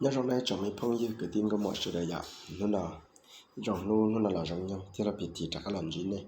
Nyob zoo nej tsoom me phooj ywg kwv tij nkauj muam sawv daws yom. Hnub no zoo hnub, hnub no los zoo nyoog thiab los pib thim rov qab los ntsib nej,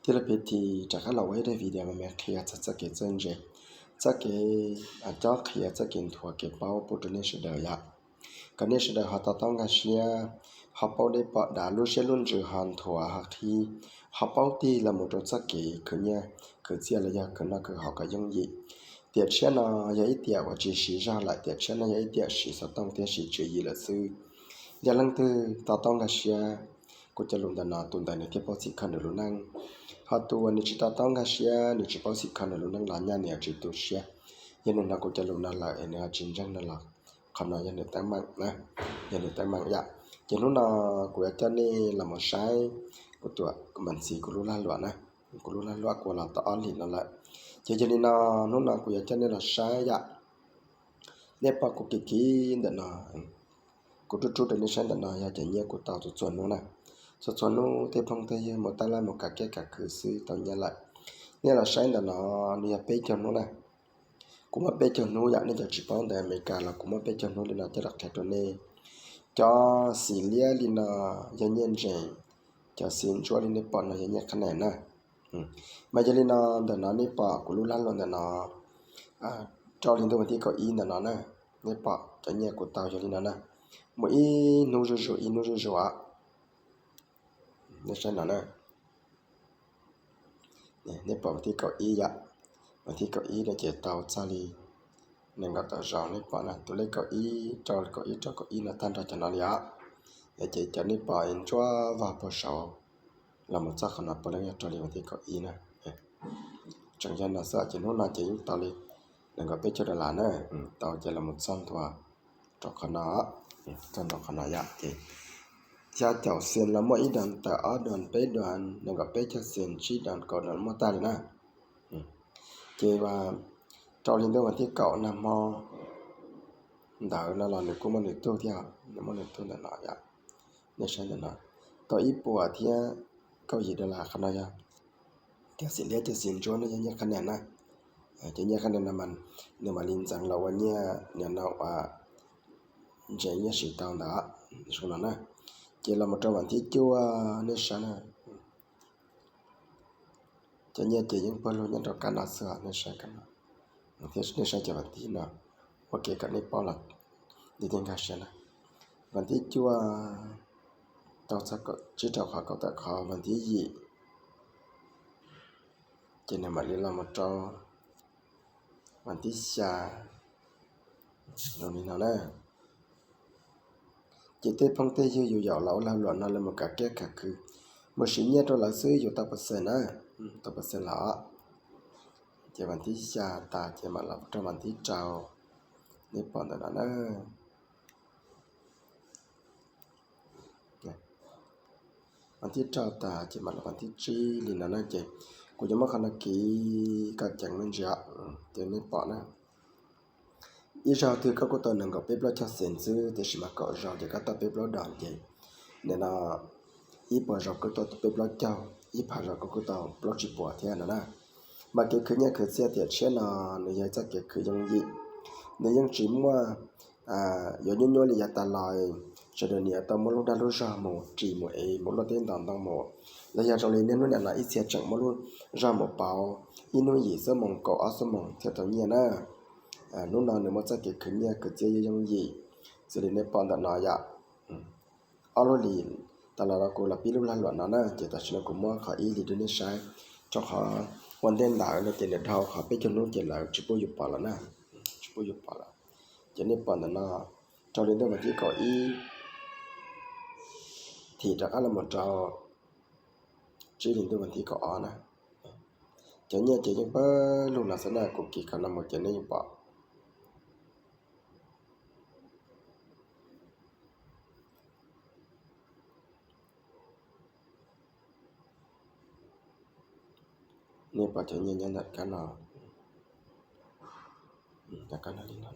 thiab los pib thim rov qab los ua ib daim video me me qhia txog txoj kev txawj ntse, txoj kev cob qhia, txoj kev nthuav kev paub pub rau nej sawv daws yom. Kom nej sawv daws ho to taub nkag siab, ho paub deb pom dav, lub siab lub ntsws ho nthuav ho qhib, ho paub tig los mus rau txoj kev khwv nyiaj khwv txiaj los yog khwv noj khwv haus kom yooj yim. Tiam tshiab no yog ib tiam uas tsis siv zog lawm, tiam tshiab no yog ib tiam siv xov tooj thiab siv tswv yim lawm xwb. Yog leej twg to taub nkag siab, kuv cov lus ntawm no tus ntawd nws thiaj paub txhim kho nws lub neej. Ho tus uas nws tsis to taub nkag siab, nws tsis paub txhim kho nws lub neej los nyaj nws yuav tsis tu siab. Yog nws hnov kuv cov lus no lawm es nws ho tsis ntseeg no los qhov no yog nws teeb meem na, yog nws teeb meem yom. Ces hnub no kuv yuav coj nej los mus saib kuv tus mas ntxiv kuv lub lag luam na, kuv lub lag luam kuv los tau ob hlis no lawm. Ces yog li no, hnub no kuv yuav coj nej los saib yom. Nej pom kuv kiv kiv ntawm no, kuv rub rub rau nej saib ntawm no yog cov nyiaj kuv tau txhua txhua hnub na. Txhua txhua hnub tej phooj tej ywg mus tab laj mus kav kiab kav khw xwb tau nyiaj lawm. Nej los saib ntawm no, nws yog peb caug hnub na. Kuv muaj peb caug hnub yom, nej cov tsis paub ntawv Amelikas los kuv muaj peb caug hnub li no coj los qhia rau nej. Cov xim liab li no yog nyiaj ntsees, cov xim ntsuab li nej pom no yog nyiaj qhab nes na. Mas yog li no, ntawm no nej pom kuv lub lag luam ntawm no, rau hli ntuj vas thib kaum ib ntawm no na, nej pom cov nyiaj kuv tau yog li no na. Mus ib hnub zuj zus ib hnub zuj zus os. Nej saib no na, nej pom vas thib kaum ib yom, vas thib kaum ib no ces tau txog li nees nkaum tawm zaus, nej pom na, tus lej kaum ib rau kaum ib rau kaum ib no tag nrho cov no li os. Ces cov nej pom ntsuab vog puag saud los mus txog qhov no puav leej yog rau li vas thib kaum ib na. Tseem yog no xwb ces hnub no ces yeej tau li nees nkaum peb caug dollar na, tau ces los mus txog ntua rau qhov no, txog ntua qhov no yom ces xya caum xees los muaj ib dam tawm ob dam peb dam nees nkaum peb caug xees tsib dam kaum dam muaj tag li na. Ces rau hli ntuj vas thib kaum nag hmo ntawd no los nws kuj muaj nws tug thiab, nws muaj nws tug ntawm no yom. Nej saib ntawm no, tau ib puas thiab kaum yim dollar qhov no yog cov xim liab cov xim ntsuab no yog nyiaj qhab nes na. Cov nyiaj qhab nes no nws mam li ntxeev los ua nyiaj nim no ua ntsees nyiaj siv tau ntawd zoo no na. Ces los mus rau vas thib cuaj nej saib na, cov nyiaj ces yeej puag lug nyob rau kab no xwb, nej saib kab no, nej saib cov vas thib no ua kev kom nej paub los nej thiaj nkag siab na. Vas thib cuaj tau txog tsib rau qhov kaum tawm qhov, vas thib yim ces nws mam li los mus rau vas thib xya zoo li no na. Ces tej phooj tej ywg yus yaum los ua lag luam no lawv mus kav kiab kav khw, mus siv nyiaj rau lawv xwb yus tau percent na, tau percent los. Ces vas thib xya tas ces mam los rau vas thib rau, nej pom ntawm no na. Vas thib rau tas ces mam los vas thib tsib li no na ces kuv yuav muab qhov no kiv kom ceev me ntsis, ces nej pom na. Ib zaug twg koj kuj tau nees nkaum peb plaub caug xees xwb, tiam sis mas kaum zaus ces koj tau peb plaub dam ces nim no ib puas zaus koj tau peb plaub caug, ib phav zaus koj kuj tau plaub tsib puas thiab no na. Mas kev khwv nyiaj khwv txiaj tiam tshiab no nws yog txoj kev khwv yooj yim, nws yeej tsis muaj yuav nyuaj nyuaj li yav tas los sawv daws niaj tau muab lub dag lub zog mus ris mus ev mus luaj teb ntaus ntoo mus, los yog zoo li niaj hnub nim no ib txhia tseem muab lub zog mus pauv ib hnub yim xuab moos kaum ob xuab moos thiaj tau nyiaj na. Hnub no nws muaj txoj kev khwv nyiaj khwv txiaj yooj yooj yim, xws li nej pom ntawm no yom. Ob lub hlis tas los kuv los pib lub lag luam no na ces tam sim no kuv muab qhov ib hlis rau nej saib, rau qhov ua ntej ntawd no ces nws dhau qhov peb caug hnub ces lawv tsis pub yus pom lawm na, tsis pub yus pom lawm. Ces nej pom ntawm no, rau hli ntuj vas thib kaum ib thim rov qab los mus rau tsib hli ntuj vas thib kaum ob na. Cov nyiaj ces yeej pawg lug no xwb na, kuv kiv qhov no mus ces nej yeej pom. Nej pom cov nyiaj nyob ntawm kab no, kab no li no.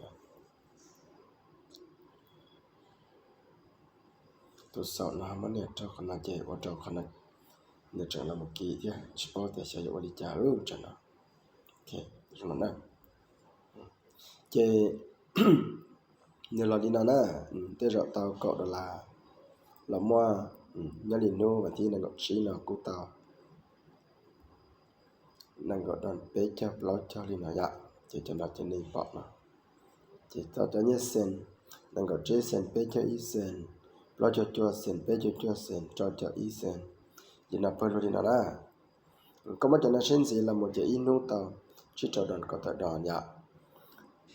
Tus xaum no muab nias rau qhov no ces ua rau qhov no nws tseem los mus kiv thiab, tsis paub tias xyov yuav ua li cas lub tsam no. Ces Nws los li no na, tej zaum tau kaum dollar los muaj, nyob li hnub vas thib nees nkaum tsib no kuj tau nees nkaum dollar, peb caug plaub caug li no yom. Ces cov no ces nej pom no, ces tau cov nyiaj cent, nees nkaum tsib cent, peb caug ib cent, plaub caug cuaj cent, peb caug cuaj cent, rau caum ib cent, li no pawg lug li no na. Koj muab cov no siv ntxiv los mus ces ib hnub tau tsib rau dollar, kaum tawm dollar yom.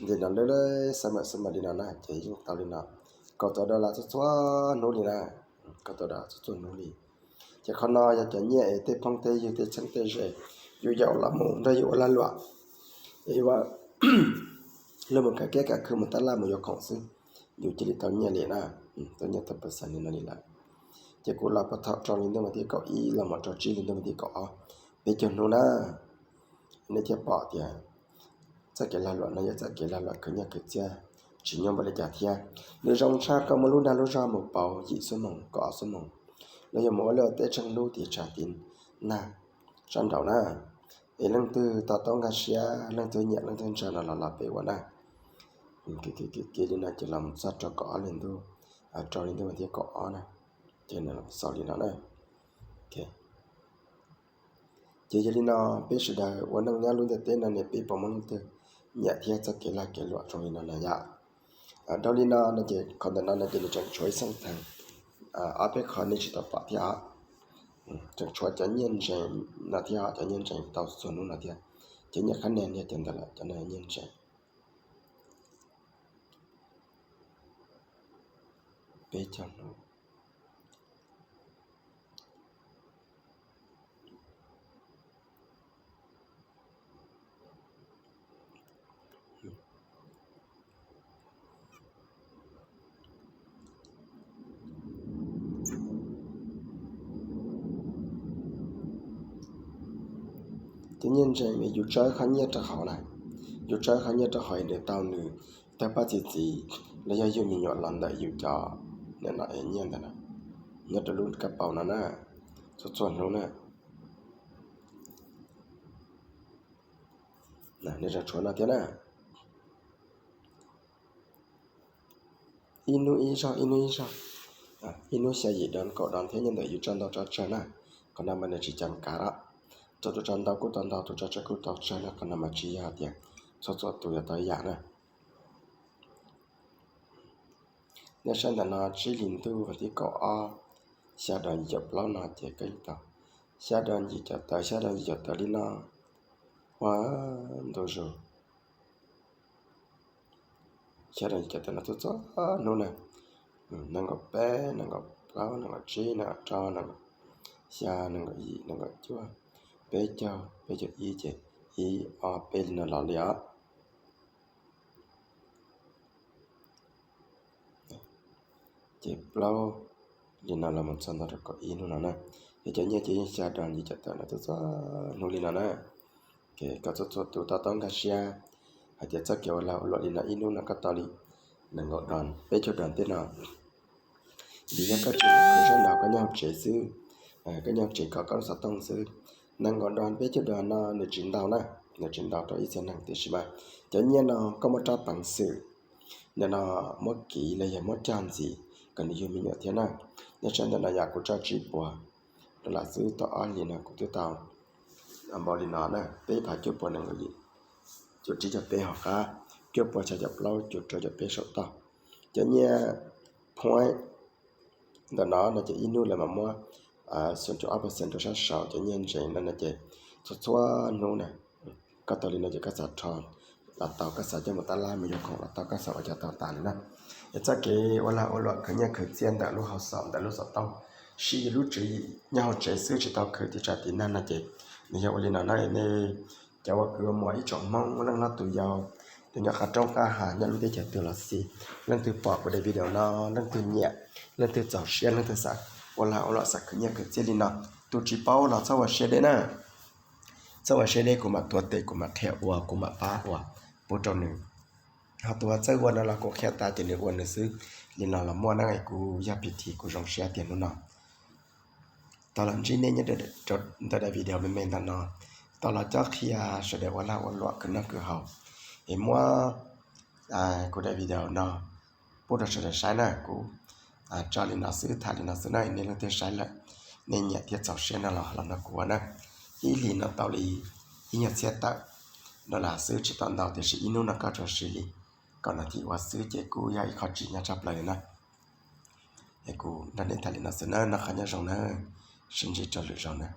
Li no lawv xab mam xab mam li no na ces yeej tau li no, kaum tawm dollar txhua txhua hnub li na, kaum tawm dollar txhua txhua hnub li. Ces qhov no yog cov nyiaj es tej phooj tej ywg tej txheeb tej ze yus yaum los mus nrog yus ua lag luam, es ua luag mus kav kiab kav khw mus tab laj mus yuav khoom xwb, yus cia li tau nyiaj li na, tau nyiaj tau percent li no li lawm. Ces kuv los puag thaum rau li ntuj vas thib kaum ib los mus rau tsib li ntuj vas thib kaum ob, peb caug hnub na, nej thiaj pom tias txoj kev lag luam no yog txoj kev lag luam khwv nyiaj khwv txiaj tsis nyuaj npaum li cas thiab. Nws zoo tshaj koj muab lub dag lub zog mus pauv yim xuab moos kaum ob xuab moos, los yog mus ua liaj ua teb tsheej lub tiv tshav tiv nag sab nraud na, es leej twg to taub nkag siab, leej twg nyiam leej twg ntshaw no los los peb ua na. Kev li no ces los mus txog rau kaum ob li ntuj, rau li ntuj vas thib kaum ob na, ces nws los xaus li no na. Ces yog li no, peb sawv daws ua neej nyob lub ntiaj teb no ne peb puas muaj leej twg nyiam thiab txoj kev lag kev luam zoo li no na yom? Dhau li no no ces qhov ntawm no no ces nws tseem tshuav ib xeem theem, ob peb qhov nej tsis tau pom thiab os. Tseem tshuav cov nyiaj ntseeg no thiab os, cov nyiaj ntseeg tau txhua hnub no thiab, cov nyiaj qhab nia thiab cov ntawd lawm, cov no nyiaj ntseeg peb caug hnub. Cov nyiaj ntseeg yus tso ib qho nyiaj rau hauv na, yus tso ib qho nyiaj rau hauv es nws tau nws tawg paj txi txiv los yog yug me nyuam los ntawm yus cov niam no es nyiaj ntawd na, nyob rau lub kab paus no na, txhua txhua hnub na. Nej tseem tshuav no thiab na, ib hnub ib zaug ib hnub ib zaug, ib hnub xya yim dollar kaum dollar thiab nyob ntawm yus tso ntau tso tsawg na. Qhov no mas nws tsis ceev kav lawm, txawm tus tso ntau kuj tau ntau, tus tso tsawg kuj tau tsawg na. Qhov no mas tsis yog tias txhua txhua tus yuav tau ib yam na. Nej saib ntawm no tsib hlis ntuj vas thib kaum ob, xya dollar yim caum plaub no ces koj yeej tau xya dollar yim caum tawm, xya dollar yim caum tawm li no, ua ntu zus. Xya dollar yim caum tawm no txhua txhua hnub na, nees nkaum peb, nees nkaum plaub, nees nkaum tsib, nees nkaum rau, nees nkaum xya, nees nkaum yim, nees nkaum cuaj, peb caug, peb caug ib ces ib ob peb li no los li os. Ces plaub li no los mus txog nto rau kaum ib hnub no na. Ces cov nyiaj ces yeej xya dollar yim caum tawm no txhua txhua hnub li no na. Ces kom txhua txhua tus to taub nkag siab hais tias txoj kev ua lag ua luam li no ib hnub no koj tau li nees nkaum dollar peb caug dollar tej no. Vim yog koj tsis khwv sab nraud, koj nyob hauv tsev xwb, koj nyob hauv tsev kho koj lub xov tooj xwb. Nees nkaum dollar peb caug dollar no nws tsis ntau na, nws tsis ntau rau ib txhia neeg tiam sis mas cov nyiaj no koj muab rab peev xwm ntawm no muab kiv los yog muab cog ntxiv kom nws yug me nyuam thiab na. Nej saib ntawm no yog kuv tso tsib puas dollar xwb, tau ob hlis no kuv twb tau npaum li no na, peb phav cuaj puas nees nkaum yim, cuaj tsib caug peb hauv qab, cuaj puas xya caum plaub, cuaj rau caum peb saum toj. Cov nyiaj point ntawm no no ces ib hnub lawv mam muab xya caum ob percent rau sab saud. Cov nyiaj ntseeg no no ces txhua txhua hnub na, koj tau li no ces koj xav rho los tau, koj xav coj mus tab laj mus yuav khoom los tau, koj xav ua cas tau tas li na. Es txoj kev ua lag ua luam khwv nyiaj khwv txiaj ntawm lub hauv xaum ntawm lub xov tooj, sib yog lub tswv yim nyob hauv tsev xwb tsis tau khwv tiv tsam tiv nag no ces nws yog ua li no na. Nej cov ua kwv ua muam ib tsoom Hmoob leej hlob tus yau, tus nyob qab roob qab hav nyob lub teb chaws twg los xij, leej twg pom kuv daim video no, leej twg nyiam, leej twg txaus siab, leej twg xav ua lag ua luam xav khwv nyiaj khwv txiaj li no, tus tsis paub los txhob ua siab deb na. Txhob ua siab deb, kuv mam tuav tes, kuv mam qhia ua, kuv mam pab ua pub rau nws. Ho tus uas txawj ua no los kuv qhia tas ces nws ua nws xwb. Li no los muaj na, kuv yog P T kuv zoo siab tiag hnub no. Tau los ntsib nej nyob ntawm daim video me me ntawm no, tau los cob qhia sawv daws ua lag ua luam khwv noj khwv haus, es muab kuv daim video no pub rau sawv daws saib na. Kuv tso li no xwb, tham li no xwb na, nej leej twg saib lawm nej nyiam thiab txaus siab no los los nrog kuv ua na. Ib hlis no tau li ib nyuag txhiab tawm dollar xwb, tsis tau ntau, tiam sis ib hnub no koj tsuas siv li kaum nas this ua xwb ces kuj yog ib qho tsim nyog tshaj plaws li na. Es kuv nrog nej tham li no xwb na, noj qab nyob zoo na, sib ntsib rau lwm zaus na.